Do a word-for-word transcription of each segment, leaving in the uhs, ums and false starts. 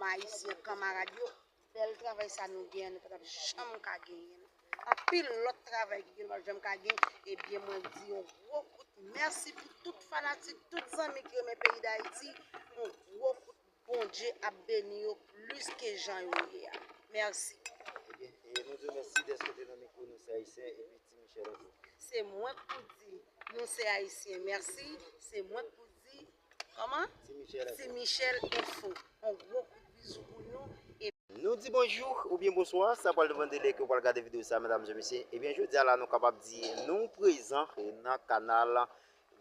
Ayisyen, kanmarad yo, bèl travay sa nou genyen, nou pa t ap janm ka genyen l. Anpil lòt travay ki gen, nou pa t janm ka gen. Ebyen, mwen di yon gwo kout mèsi pou tout fanatik, tout zanmi ki renmen peyi Dayiti. Yon gwo kout Bondye ap beni yo plis ke jan yo ye a. Mèsi. Ebyen, e nou di w mèsi dèske w te nan mikwo Nou se Ayisyen epi Ti Michèl Enfo. Se mwen k pou di Nou se Ayisyen mèsi. Se mwen k pou di, kòman? Ti Michèl Enfo. Ti Michèl Enfo. Yon gwo kout bizou pou nou. E nou di bonjou oubyen bonswa, sa pral depann de lè ke w pral gade videyo sa, medam e mesye. Ebyen, jodi a la, nou kapab di nou prezan nan kanal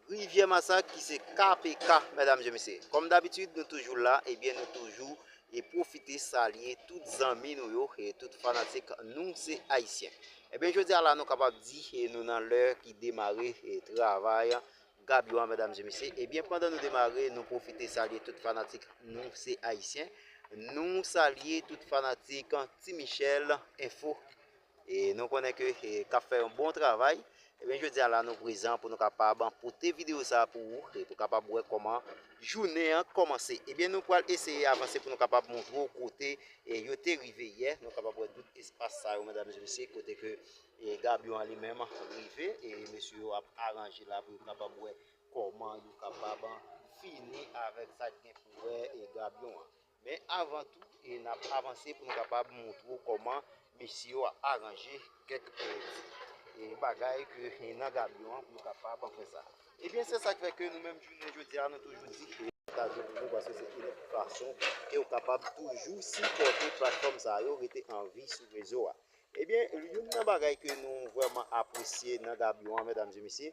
Rivyè Masak ki se K P K, medam e mesye. Kòm dabitid, nou toujou la, ebyen, nou toujou e pwofite salye tout zanmi nou yo e tout fanatik Nou se Ayisyen. Ebyen, jodi a la, nou kapab di e nou nan lè ki demare e travay Gabyon an, medam e mesye. Ebyen, pandan nou demare, nou pwofite salye tout fanatik Nou se Ayisyen. Nou salye tout fanatik Ti Michèl Enfo. E nou konnen ke e k ap fè yon bon travay. Ebyen, jodi a la, nou prezan pou nou kapab pote videyo sa a pou ou, e pou kapab wè kòman jounen an kòmanse. Ebyen, nou pral eseye avanse pou nou kapab montre w kote e yo te rive yè. Nou kapab wè tout espas sa yo, medam e mesye, kote ke e Gabyon an li menm rive, e mesye yo ap aranje la pou yo kapab wè kòman yo kapab fini avèk sa k gen pou wè e Gabyon an. Men avan tou, e n ap avanse pou nou kapab montre w kòman mesye yo ap aranje kèk e, e bagay ke e nan Gabyon an pou yo kapab fè sa. Ebyen, se sa k fè ke nou menm jounen jodi a, nou toujou di e pataje pou nou, paske se inik fason ke w kapab toujou sipòte platfòm sa yo rete an vi sou rezo a. Ebyen, youn nan bagay ke nou vrèman apresye nan Gabyon an, medam e mesye,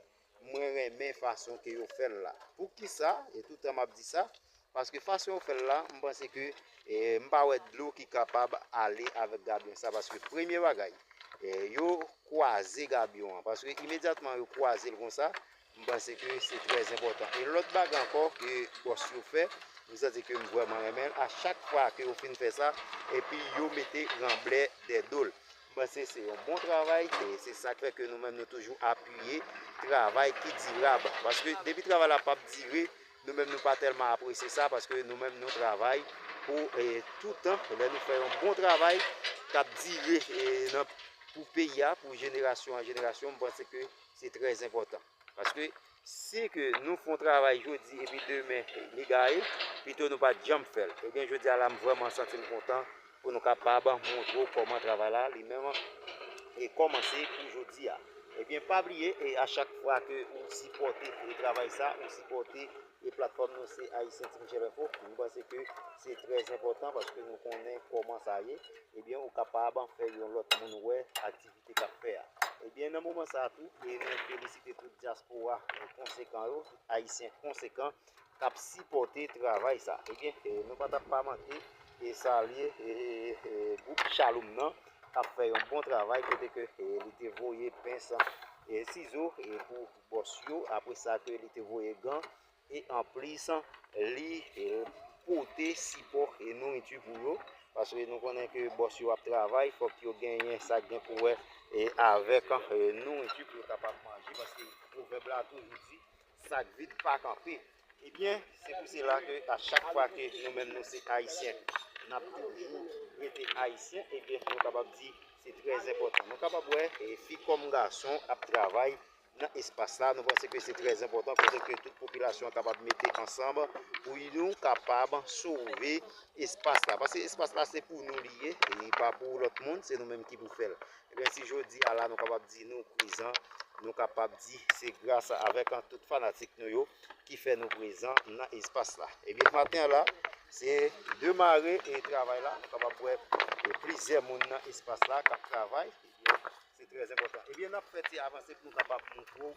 mwen renmen fason ke yo fè l la. Poukisa? E toutan m ap di sa, paske fason yo fè l la, m panse ke e, m pa wè dlo ki kapab ale avèk Gabyon sa, paske premye bagay, e, yo kwaze Gabyon an, paske imedyatman yo kwaze l konsa, m panse ke se trè enpòtan. E lòt bagay ankò ke bòs yo fè, m santi ke m vrèman renmen l, a chak fwa ke yo fin fè sa, epi yo mete ranblè dèdo l. M panse se yon bon travay, e se sa k fè ke nou menm nou toujou apiye travay ki dirab. Paske depi travay la p ap dire, nou menm nou pa tèlman apresye sa, paske nou menm nou travay pou e, toutan, lè nou fè yon bon travay k ap dire e, nan, pou peyi a, pou jenerasyon an jenerasyon, m panse ke se trè enpòtan. Paske si ke nou fè yon travay jodi epi demen li gaye, pito nou pa t janm fè l. Ebyen, jodi a la, m vrèman santi m kontan pou nou kapab montre w kòman travay la li menm e kòmanse pou jodi a. Ebyen, pa bliye, e a chak fwa ke ou sipòte e travay sa, ou sipòte e platfòm Nou se Ayisyen Ti Michèl Enfo, m panse ke se trè enpòtan paske nou konnen kòman sa ye. Ebyen, ou kapab fè yon lòt moun wè aktivite k ap fè a. Ebyen, nan moman sa a tou, e nou felisite tout dyaspora e konsekan yo, tout Ayisyen konsekan k ap sipòte travay sa. Ebyen, e nou pa t ap pa manke e salye e, e, e gwoup Shalom nan k ap fè yon bon travay kote ke e, li te voye pens e sizo e pou bòs yo, apre sa ke li te voye gan e anplis li e, pote sipò e nouriti pou yo, paske nou konnen ke bòs yo ap travay, fòk yo genyen sa k gen pou wè e avèk e nouriti pou yo kapab manje, paske pwovèb la toujou di, sak vid pa kanpe. Ebyen, se pou sela ke a chak fwa ke nou menm nou se Ayisyen, n ap toujou rete Ayisyen, ebyen, nou kapab di se trè enpòtan. Nou kapab wè e fi kòm gason ap travay nan espas la. Nou panse ke se trè enpòtan kote ke tout popilasyon an kapab mete ansanm pou nou kapab sove espas la. Paske espas la se pou nou li ye, e li pa pou lòt moun, se nou menm ki pou fè l. Ebyen, si jodi a la nou kapab di nou prezan, nou kapab di se gras avèk tout fanatik nou yo ki fè nou prezan nan espas la. Ebyen, maten an la, se demare e travay la, nou kapab wè e plizyè moun nan espas la k ap travay. Ebyen, se trè enpòtan. Ebyen, n ap fè ti avanse pou nou kapab montre w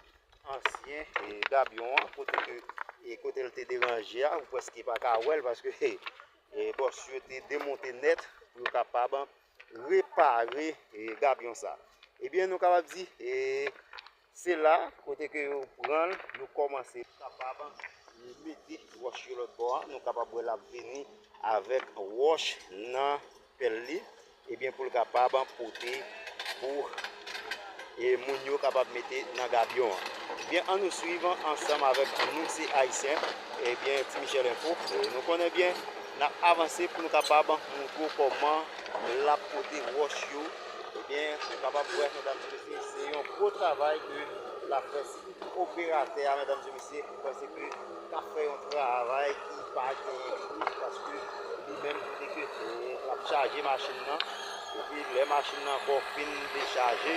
ansyen e gabyon an, kote ke e kote l te deranje a, ou prèske pa ka wè l paske e bòs yo te demonte nèt pou yo kapab repare e gabyon sa. Ebyen, nou kapab di e se la kote ke yo pran l, yo kòmanse kapab mete wòch yo lòt bò a. Nou kapab wè l ap vini avèk wòch nan pèl li, ebyen, pou l kapab pote pou e moun yo kapab mete nan gabyon an. Ebyen, ann nou swiv ansanm avèk Nou se Ayisyen, ebyen, Ti Michèl Enfo. E nou konnen byen, N ap avanse pou nou kapab montre w kòman l ap pote wòch yo. Ebyen, nou kapab wè, medam e mesye, se yon gwo travay ke l ap fè. Si tout operatè a, medam e mesye, m panse ke l ap fè yon travay ki pa gen pri, paske li menm, kote ke, e, l ap chaje machin nan, epi lè machin nan ankò fin dechaje,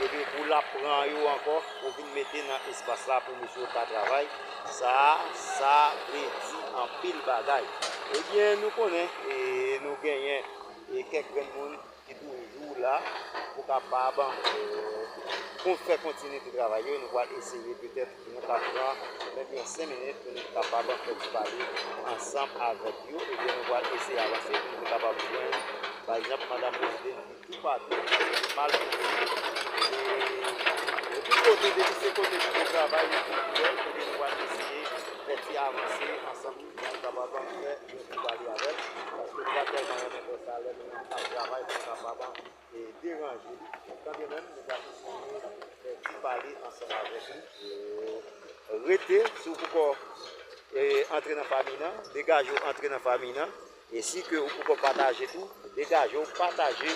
epi pou l ap pran yo ankò, pou vin mete nan espas la pou mesye yo ka travay. Sa, sa vle di anpil bagay. Ebyen, nou konnen, e, nou genyen, e, kèk grenn moun ki toujou la pou kapab, e, kon-, fè kontinite travay yo. Nou pral eseye petèt nou ka pran menm yon senk minit pou nou kapab fè ti pale ansanm avèk yo. Ebyen, nou pral eseye avanse pou nou kapab jwenn, pa egzanp, madanm prezidan toupatou, paske li mal fini. E, e tout kote, depi se kote ki te travay, li te fidèl, kote nou pral eseye fè ti avanse ansanm, pou nou kapab fè yon ti pale avè l, paske li pa tèlman renmen fè sa, lè nou menm n ap travay, pou nou kapab, e, deranje li. Kanmenm, nou pral eseye fè ti pale ansanm avèk li. E, rete, si w poko, e, antre nan fanmi nan, degaje w antre nan fanmi nan. E si ke ou poko pataje tou, degaje w, pataje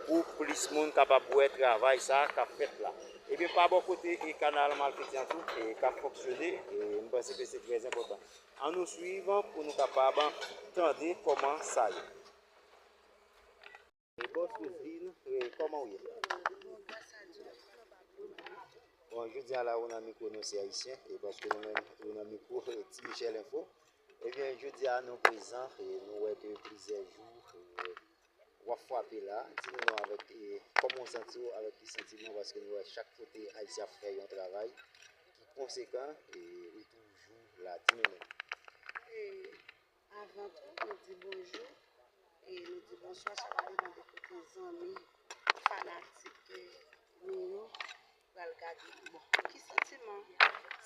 pou plis moun kapab wè travay sa a k ap fèt la. Ebyen, pa bò kote e kanal Malfeti an tou, e k ap fonksyone, e m panse ke se trè enpòtan. Ann nou swiv pou nou kapab tande kòman sa ye. E bòs Roseline, e kòman w ye? Bon, jodi a la, ou nan mikwo Nou Se Ayisyen, e paske nou menm, ou nan mikwo, e, Ti Michel Info. Ebyen, jodi a, nou prezan, e nou wè ke plizyè jou, e, w ap frape la. Di nou non avèk, e, kòman w santi w, avèk ki santiman, paske nou wè chak kote Ayisyen ap fè yon travay ki konsekan, e ou toujou la. Di nou non. E, avan tou, nou di bonjou, e nou di bonswa, sa va depann de kote zanmi, fanatik, e, nou yo pral gade. Bon, ki santiman?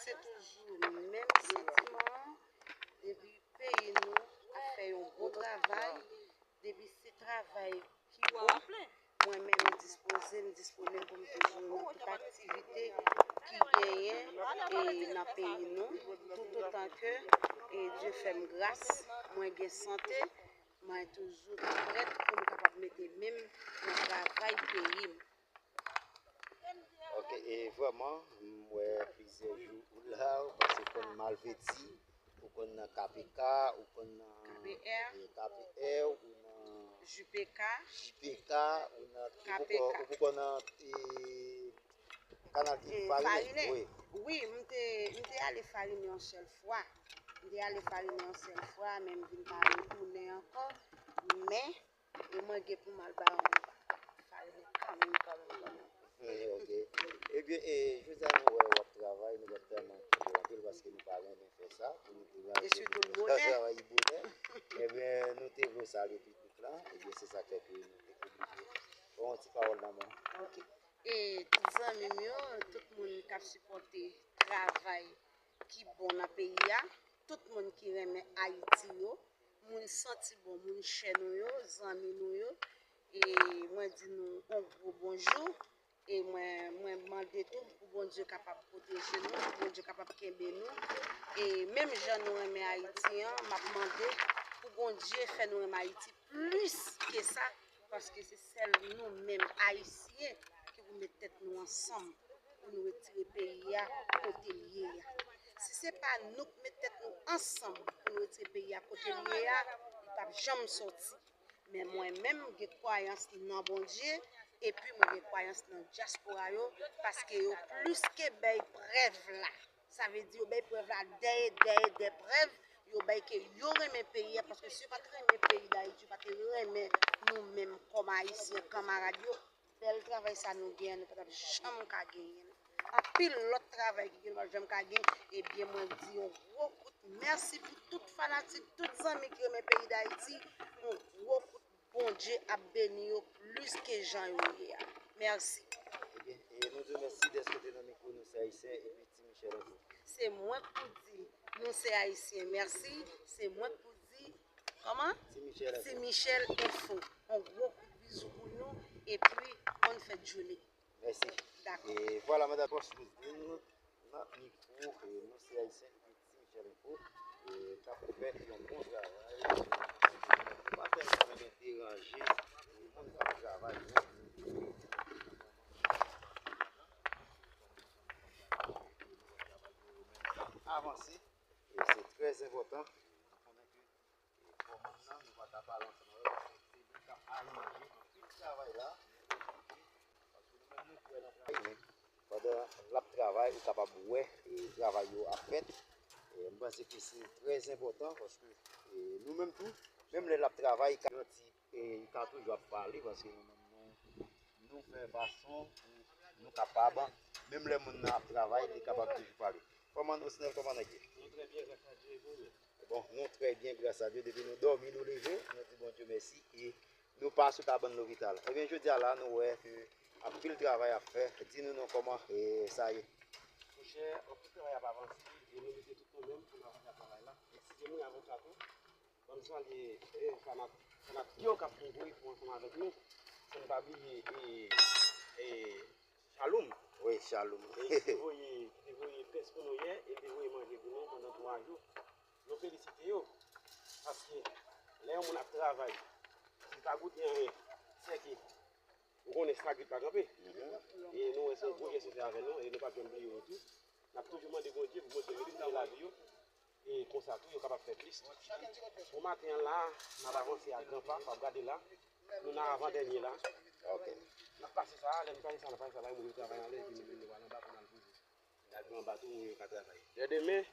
Se toujou menm santiman an. Depi peyi nou ap fè yon bon travay, depi se travay ki bon, mwen menm m dispoze, m disponib pou m toujou nan tout aktivite ki genyen, e, nan peyi nou, toutotan ke, e, Dye fè m gras, mwen gen sante, mwen toujou prèt pou m kapab mete men m nan travay peyi m. Ok, e vrèman, m wè plizyè jou ou la, ou pase konn Malveti, ou konn nan K P K, ou konn nan K P R, e, K P R, ou nan J P K, J P K, ou nan, ou K P K, poko, ou poko nan, e, kanal ki, e, Farine. Farine. Wi. Wi, m te, m te ale Farine yon sèl fwa. M te ale Farine yon sèl fwa, men m vin pa retounen ankò. Men, e mwen gen pou m al ba yon farine kanmenm, kanmenm, kanmenm. Eh, ok. Ebyen, e, jodi a nou wè w ap travay, nou wè tèlman kite w anpil paske nou pa renmen fè sa, pou nou te travay bonè. Ebyen, nou te vle salye piblik la, ebyen, se sa k fè ke nou te oblije. Bon, ti pawòl nan men w. Ok. E tout zanmi m yo, tout moun k ap sipòte travay ki bon nan peyi a, tout moun ki renmen Ayiti yo, moun santi bon, moun chè nou yo, zanmi nou yo, e mwen di nou yon gwo bonjou. E mwen, mwen mande tou pou Bondye kapab pwoteje nou, pou Bondye kapab kenbe nou. E menm jan nou renmen Ayiti an, m ap mande pou Bondye fè nou renmen Ayiti plis ke sa, paske se sèl nou menm Ayisyen ki pou met tèt nou ansanm pou nou retire peyi a kote l ye a. Si se pa nou k met tèt nou ansanm pou nou retire peyi a kote l ye a, li p ap janm sòti. Men mwen menm, m gen kwayans nan Bondye, epi mwen gen kwayans nan dyaspora yo, paske yo plis ke bay prèv la. Sa vle di yo bay prèv la dèyè, dèyè, dèyè prèv, yo bay ke yo renmen peyi a, paske si yo pa t renmen peyi Dayiti, yo pa te renmen nou menm kòm Ayisyen, kanmarad yo, bèl travay sa nou gen an, nou pa t ap janm ka genyen l. Anpil lòt travay ki gen, nou pa t janm ka gen. Ebyen, mwen di yon gwo kout mèsi pou tout fanatik, tout zanmi ki renmen peyi Dayiti. Yon gwo kout Bondye ap beni yo plis ke jan yo ye a. Mèsi. Ebyen, e nou di w mèsi dèske w te nan mikwo Nou Se Ayisyen epi Ti Michel Info. Se mwen k pou di Nou Se Ayisyen mèsi. Se mwen k pou di, kòman? Ti Michel Info. Ti Michel Info. Yon gwo kout bizou pou nou, epi bòn fèt jounen. Mèsi. Dakò. E vwala, madanm bòs Roseline, nan mikwo, e Nou Se Ayisyen epi Ti Michel Info. k ap fè yon bon travay. Pa tèlman renmen deranje moun k ap travay, non. Avanse, e se trè enpòtan. Nou konnen ke e fòman nan, nou pa ka pale ansanm avè l, paske se li k ap aranje anpil travay la. Paske nou menm nou kwè nan travay, men pandan l ap travay, ou kapab wè e travay yo ap fèt. E m panse ke se trè enpòtan, paske e nou menm tou, menm lè l ap travay, ka yon ti e li ka toujou ap pale, paske nou menm nou, nou fè fason pou nou kapab, menm lè moun nan ap travay, li kapab toujou pale. Kòman Osnel, kòman nèg yo? Nou trè byen, gras a Dye, e vou menm? Bon, nou trè byen, gras a Dye. Depi nou dòmi, nou leve, nou di Bondye mèsi e nou pa sou kabann lopital. Ebyen, jodi a la, nou wè ke anpil travay ap fè. Di nou non, kòman e sa ye? Monchè, anpil travay ap avanse e nou mete tout nou menm pou n avanse ak travay la. Eskize mwen, avan sa tou, ban m salye e fana-, fanatik yo k ap vin voye pou ansanm avèk nou. San n pa bliye e, e Chaloum. Wi, Chaloum. E ki te voye, ki te voye pès pou nou yè, e li te voye manje pou nou pandan twa jou. Nou felisite yo. Paske lè yon moun ap travay, si l pa goute anyen, sèke ou konnen stagit pa kanpe. E nou wè se yon gwo jès yo fè avè nou, e nou p ap janm bliye yo tou. N ap toujou mande Bondye pou Bondye mete nan lavi yo. E konsa tou, yo kapab fè plis. Bon maten an la, n ap avanse ak gran pa, w ap gade la. Nou nan avan dènye la. Ok. N ap pase sa, lè n pase sa, n ap pase sa, bay moun yo travay anlè, epi nou menm nou pral anba pou n al poze. N al anba tou, moun yo ka travay. Lè demen,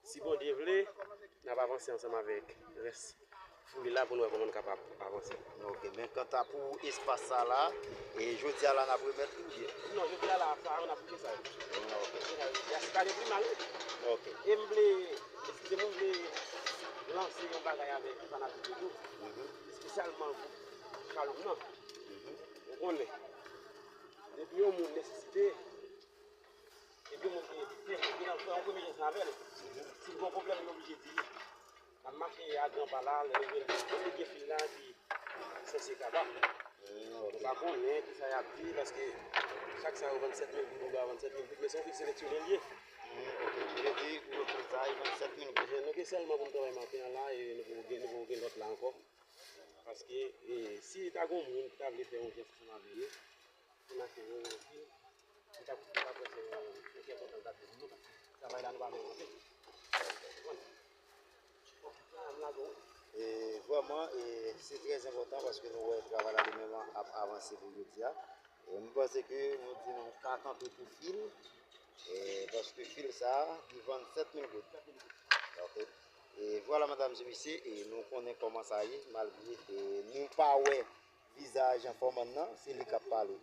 si Bondye vle, n ap avanse ansanm avèk rès foul la pou n wè kòman n kapab avanse. Ok, men kanta pou espas sa la, e jodi a la n ap remèt li oubyen? Non, jodi a la, sa yo n ap kite sa yo. Ah, ok. Kite sa yo. Ya, si pa gen pi mal, wi. Ok. E m vle, eskize m, m vle lanse yon bagay avèk fanatik yo tou. Mhm. Espesyalman gwoup Chaloum nan. Mhm. Ou konnen, depi yon moun nesesite, epi moun ki fè, ki nan fè yon premye jès avè l, si l gen yon pwoblèm, li oblije di li. N ap mache a gran pa la, lè nou jwenn, nou gen fil la ki sanse kaba. Mm, ok. Nou pa konnen kisa y ap di, paske chak sa yo vann sèt mil goud, ou ba vann sèt mil goud, men se yon fil seleksyone l ye. Mm, ok. Vle di, ou yo fè sa, yo vann sèt mil goud. Ehe, nou gen sèlman pou n travay maten an la, e nou poko gen, nou poko gen lòt la ankò. Paske, e, si ta gen yon moun ki ta vle fè yon jès ansanm avè nou, pou n achte yon, yon fil, nou t ap, nou t ap wè se yon, yon kè kontan l t ap fè pou nou, paske travay la nou pa menm kanpe. Bon. Bon, sa a m lage w. E, vrèman, e, se trè enpòtan paske nou wè travay la li menm ap avanse pou jodi a. E, m panse ke nou di nou ka kanpe pou fil, e, paske fil sa a, li vann sèt mil goud. Ok. E vwala, medam e mesye, e nou konnen kòman sa ye, malgre, e, nou pa wè vizaj enfòman nan, se li k ap pale.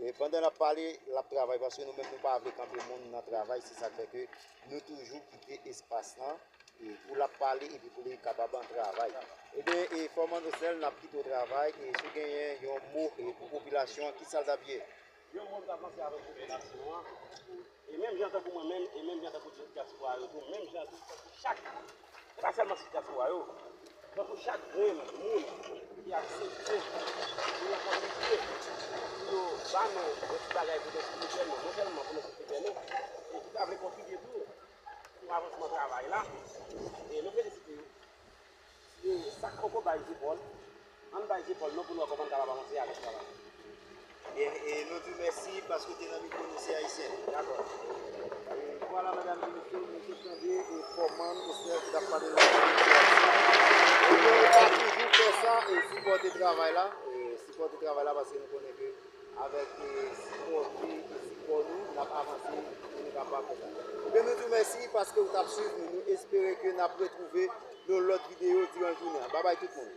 E pandan l ap pale, l ap travay, paske nou menm nou pa vle kanpe moun nan travay, se sa k fè ke nou toujou kite espas lan, e pou l ap pale epi pou li kapab an travay. Ebyen, e enfòman Osnel, n ap kite w travay, e si w genyen yon mo, e pou popilasyon an, kisa l t ap ye? Yon mo m t ap lanse avèk popilasyon an, e menm jan tankou mwen menm, e menm jan tankou dyaspora yo tou, menm jan tou tankou chak, se pa sèlman si dyaspora yo, tankou chak grenn moun ki aksepte pou yo kontribye, pou yo ba nou yon ti bagay pou nou sipòte nou, non sèlman pou nou sipòte nou, e ki ta vle kontribye tou pou avansman travay la, e nou felisite yo. E sa k poko bay zepòl, ann bay zepòl nou pou n wè kòman n kapab avanse avèk travay. Ebyen, e nou di w mèsi paske w te nan mikwo nou, se Ayisyen. Dakò. E vwala, medam e mesye, nou te tande, e enfòman Osnel ki t ap pale nan. Ebyen, e pa toujou fè sa, e sipòte travay la, e sipòte travay la paske nou konnen ke avèk, e, sipò, e, sipò nou, n ap avanse e nou kapab fè sa. Ebyen, nou di w mèsi paske w t ap swiv nou. Nou espere ke n ap retwouve nan lòt videyo diran jounen an. Babay tout moun.